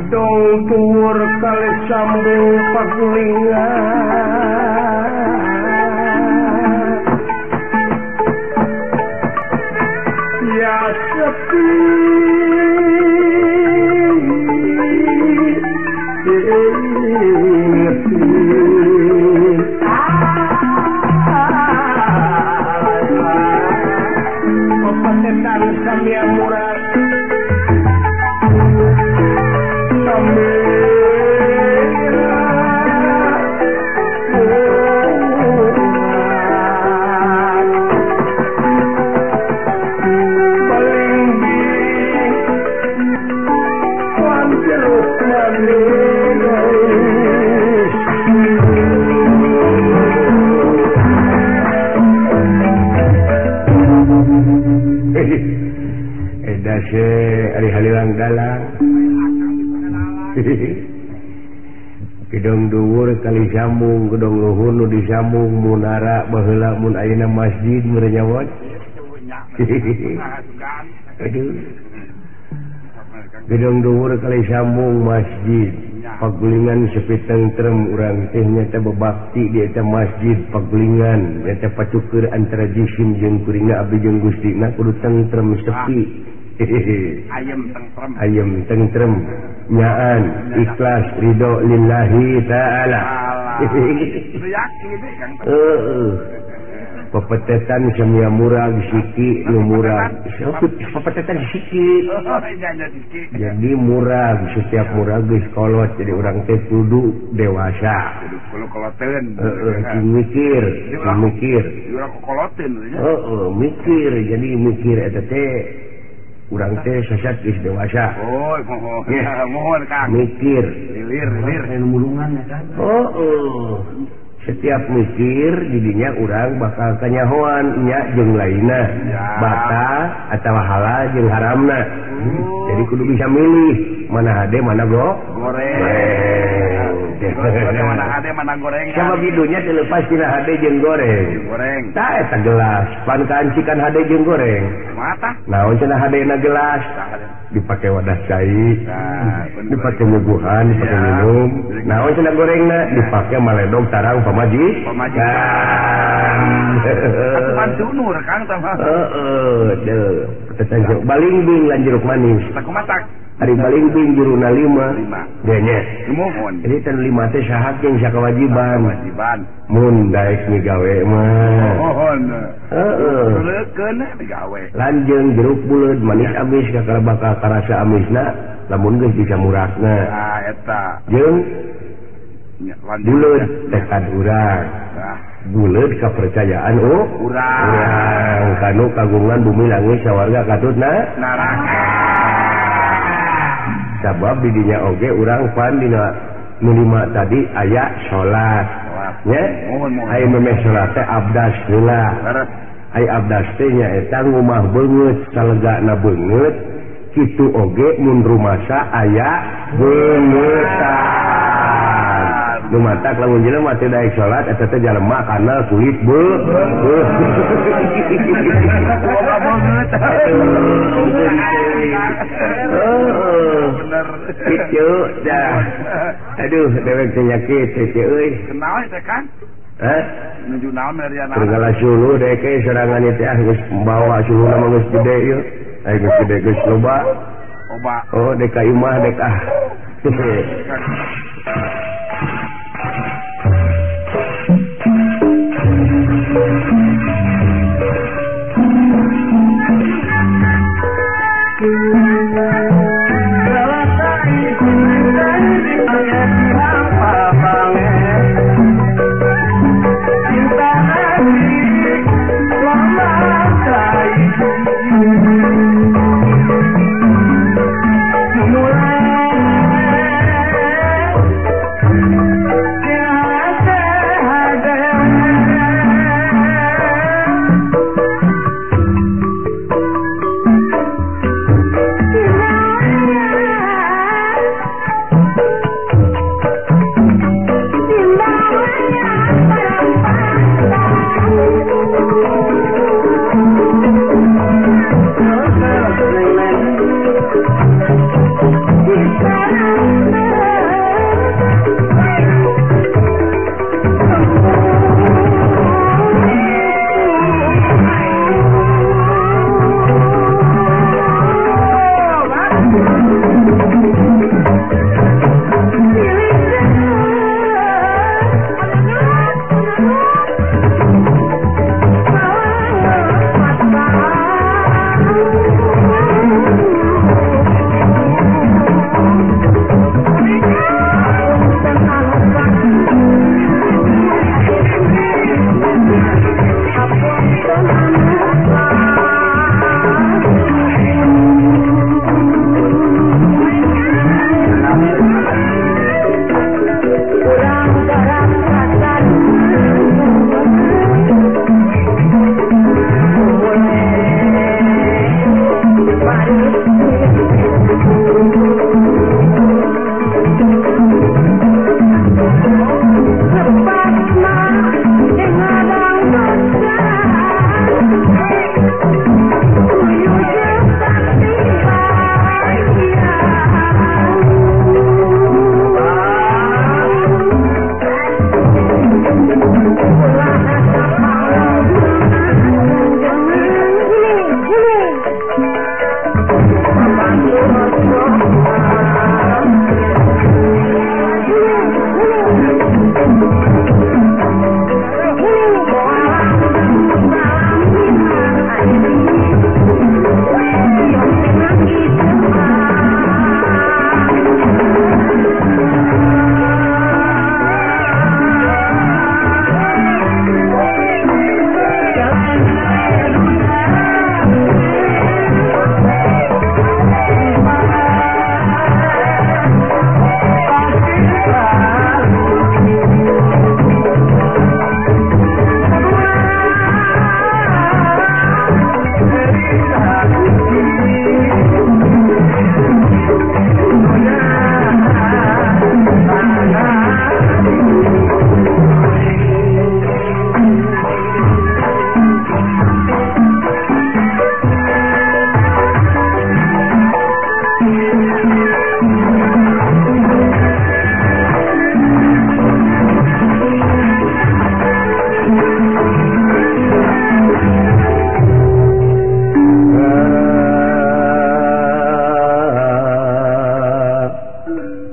Gedong dhuwur kali sambung pagulingan ya sepi Pepetetan samia murah Halilang dalang gedong dhuwur kali sambung gedong luhur nu disambung munara baheula mun ayeuna masjid meureun nyawot. Aduh, gedong dhuwur kali sambung masjid pagulingan sepi tentrem urang teh nyata bebakti di eta masjid pagulingan nyata pacukur antara jisim jeung kuringna abdi jeung gustina kudu tentrem sepi. Ayam tentrem, ayam tentrem, nyaan ikhlas ridho lillahi ta'ala. Pepetetan semia murag siki nu murag, pepetetan siki. Jadi murag setiap murag geus kolot jadi urang teh kudu dewasa. Koloteun. Mikir, mikir. Heeh, mikir jadi mikir eta teh urang teh sesat geus dewasa. Oh, mohon Kang. Mikir, lilir mulungan ya kan. Oh, setiap mikir didinya urang bakal kanyahoan nya jeung lainna, bata atawa halal jeung haramna. Jadi kudu bisa milih mana hade mana goreng. Mana hade mana goreng. Sabab hidunya teu lepas tina hade jeung goreng. Goreng. Tah eta gelas, pan kaancikan hade jeung goreng. Mata. Naon cenah hadena gelas? Dipake wadah cai, dipake nyuguhan, dipake minum. Naon cenah gorengna? Dipake maledog tarang pamaji. Pamajikan. Atuh dunur Kang tah mah. Heeh, deui. Tetanjok balingbing lan jeruk manis. Sakumatak. Ari balingbing juruna 5. Denya. Mohon. Jadi tan 5 teh saha jeung sakawajiban. Kewajiban. Mun daek migawe mah. Mohon. Heeh. Leukeun migawe. Lanjeung jeruk buleud manis amis kakara bakal karasa amisna lamun geus bisa murakna. Ah eta. Jeung buleud tekad urang. Buleud kepercayaan urang. Kanu kagungan bumi langit sawarga katutna neraka. Sabab didinya oge urang pan dina nu lima tadi aya salat nya aya memeh salat teh abdas heula aya abdas teh nyaeta ngumah beungeut salegana beungeut kitu oge mun rumasa aya beungeutan nu matak lamun jelema teh daek salat eta teh jalema kana kulit beungeut. Bener. Kitu dah. Aduh, dewek teh nyakit teh euy. Kenaon teh kan? Hah? Nuju naon meriana? Segala suluh deke sorangan teh ah geus bawa suluhna mah geus gede ieu. Ai geus gede geus loba. Loba. Oh, dek ka imah dek ah.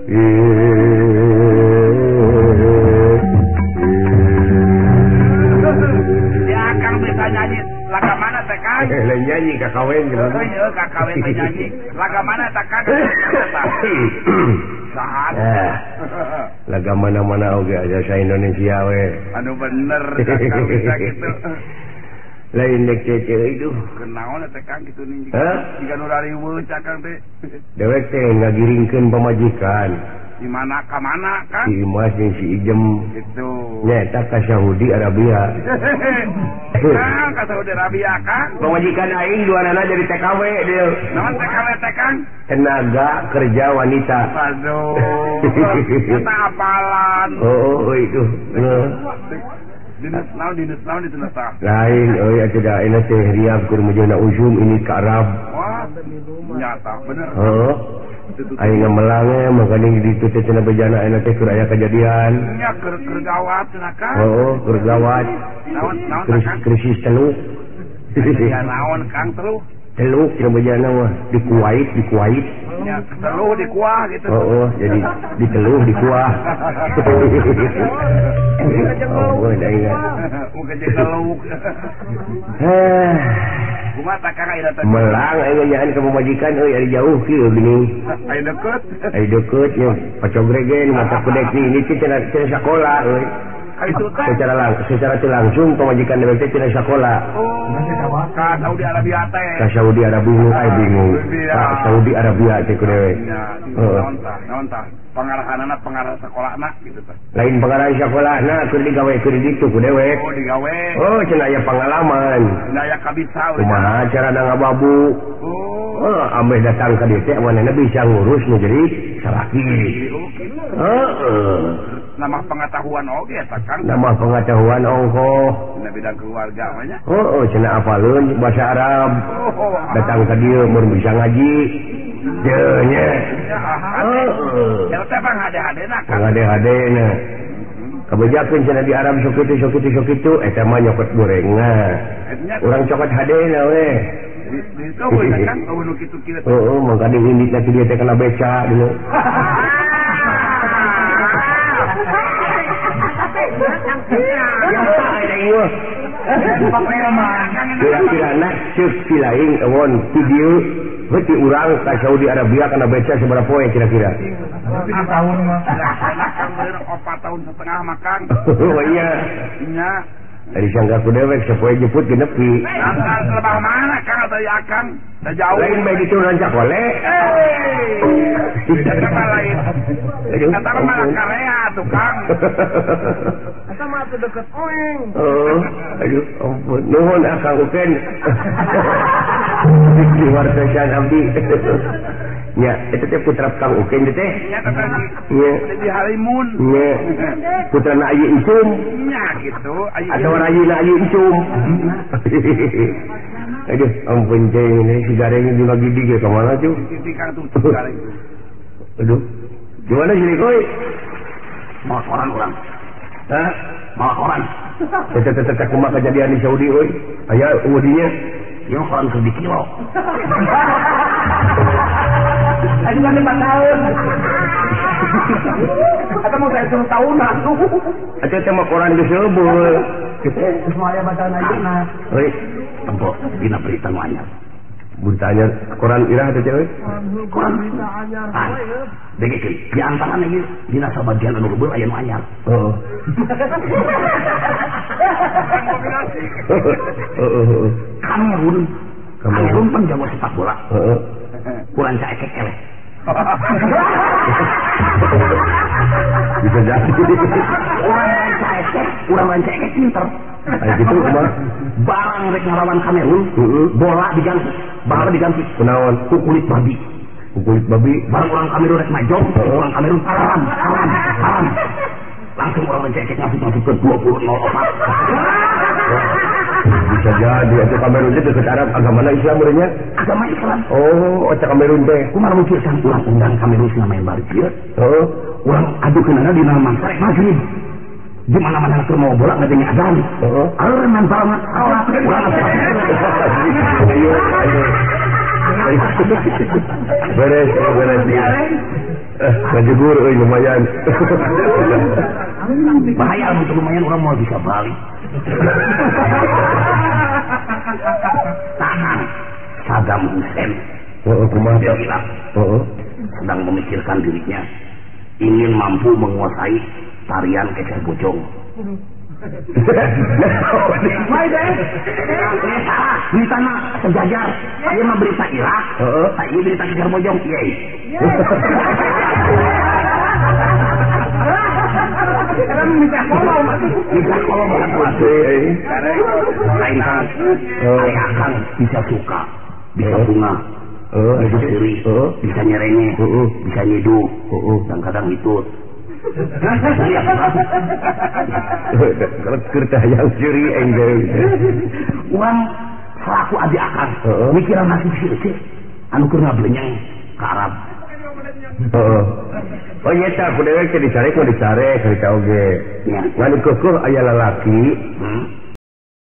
Ya Kang bisa nyanyi laga mana teh Kang? Lain nyanyi kakawen gitu. Oh iya kakawen teh nyanyi. Laga mana teh Kang? Sahat. Laga mana-mana oge aja sa Indonesia we. Aduh bener Kang bisa gitu. Lain dek cece itu. Kenaon teh Kang kitu nih. Jika nu rariweuh Kang teh. Dewek teh ngagiringkeun pamajikan. Di mana ka mana Kang? Si Imas jeung si Ijem. Gitu. Nyaeta ka Saudi Arabia. Kang ka Saudi Arabia Kang. Pamajikan aing duanana jadi TKW dia. Naon TKW teh Kang? Tenaga kerja wanita. Aduh. Eta apalan. Oh, itu. Dinas naon itu tah. Lain euy atuh da ayeuna teh riab keur mujuna usum ini ka Arab. Wah, nyata bener. Heeh. Aing ngamelang we mangkaning di ditu teh cenah bejana ayeuna teh keur aya kejadian. Nya keur gawat cenah Kang. Heeh, keur gawat. Naon naon krisis teluk. Ya naon Kang teluk? Teluk cenah bejana mah di Kuwait, di Kuwait. Ya, teluh di kuah gitu. Oh, jadi diteluh di kuah. Oh, dah ingat. Melang aing nyaan ka pamajikan euy ari jauh kieu geuning. Aya deukeut. Aya deukeut nya pacogregen mata kudek ni ini teh cenah sakola euy. Secara teu langsung pamajikan dewek teh cenah sakola. Oh, ka Saudi Arabia teh. Ka Saudi Arabia ai bingung. Ka Saudi Arabia teh ku dewek. Heeh. Naon tah? Pengarahanana pengarah sekolahna gitu teh. Lain pengarahan sekolahna keur digawe keur ditu ku dewek. Oh, digawe. Oh, cenah aya pengalaman. Cenah aya kabisa. Kumaha carana ngababu? Oh, ameh datang ka dieu teh manehna bisa ngurus nu jadi salaki. Heeh. Nama pengetahuan oge eta Kang. Nama pengetahuan ongkoh. Dina bidang keluarga mah nya. Heeh, cenah apaleun bahasa Arab. Datang ka dieu mun bisa ngaji. Deui nya. Heeh. Eta teh bang hade-hadena Kang. Hade-hadena. Kabejakeun cenah di Arab sok kitu sok kitu sok kitu eta mah nyokot gorengan. Urang cokot hadena we. Itu we Kang eueuh nu kitu kieu. Heeh, mangka diinditna ki dieu teh kana beca dulu. Kira-kira cek si lain ewon ti dieu heuti urang ka Saudi Arabia kana beca sabaraha poe kira-kira? 7 tahun mah. Kang bener 4 tahun setengah mah Kang. Oh iya. Nya. Dari sangka ku dewek sapoe jemput genepi. Angkat lebah mana Kang atau ya Kang? Da jauh. Lain bae ditu rancak oleh. Eh. Eta mah lain. Eta mah malah Korea tuh Kang. Eta mah atuh deket oeng. Oh, aduh ampun. Nuhun Akang Uken. Di wartosan abdi. Ya, itu teh putra Kang Uken teh. Nya teh. Nya. Di Halimun. Nya. Putra na Ayi Incum. Nya gitu. Atau Rayi na Ayi Incum. Aduh, ampun ceng ini si gareng dibagi di ke mana tuh? Aduh. Gimana sih koi? Mau koran orang. Hah? Mau koran. Teteh kumaha kejadian di Saudi euy. Aya udinya. Yang koran keur di kilo. Aduh kan 4 tahun. Atau mau saya 10 tahun atuh. Atuh teh mah koran geus leubeul. Geus moal aya bacaan ayeuna. Euy, tempo dina berita nu anyar. Beritanya koran irah teh euy. Koran anyar. Dengekeun, di antarana ieu dina sabagian anu leubeul aya nu anyar. Heeh. Heeh. Kamerun. Kamerun pan jago sepak bola. Heeh. Kurang caekek eleh. Bisa jadi. Urang caekek pinter. Kayak gitu kumaha? Barang rek ngalawan Kamerun, bola diganti, bola diganti. Kunaon? Ku kulit babi. Ku kulit babi. Barang orang Kamerun rek majong, orang Kamerun haram, haram, haram. Langsung orang caekek ngasih ke 20-04. Bisa jadi atau Kamerun teh deket Arab agamana Islam urangnya? Agama Islam. Oh, oca Kamerun teh. Kumaha mikir kan urang undang Kamerun cenah main bari kieu. Heeh. Urang adukeunana dina mangsa maghrib. Di mana-mana keur mau bola ngadenge azan. Heeh. Aleureun banget. Urang ayo, ayo. Beres, beres. Ngajegur euy lumayan. Bahaya untuk lumayan orang mau bisa balik. Tahan Saddam Hussein. Dia bilang sedang memikirkan dirinya ingin mampu menguasai tarian kecer bojong. Salah, berita mah sejajar. Ieu mah berita Irak, ieu berita kecer bojong. Yeay. Bisa kolom lain kang, akang bisa suka, bisa bunga, bisa seri, bisa nyerenge, bisa nyidu, dan kadang itu. Kalau kerta yang curi engge. Uang selaku abi akang, mikiran nasib si anu keur ngablenyeng ka Arab. Oh iya tak, aku dewek teh dicarek mau dicarek harita oge. Ngan keukeun aya lalaki,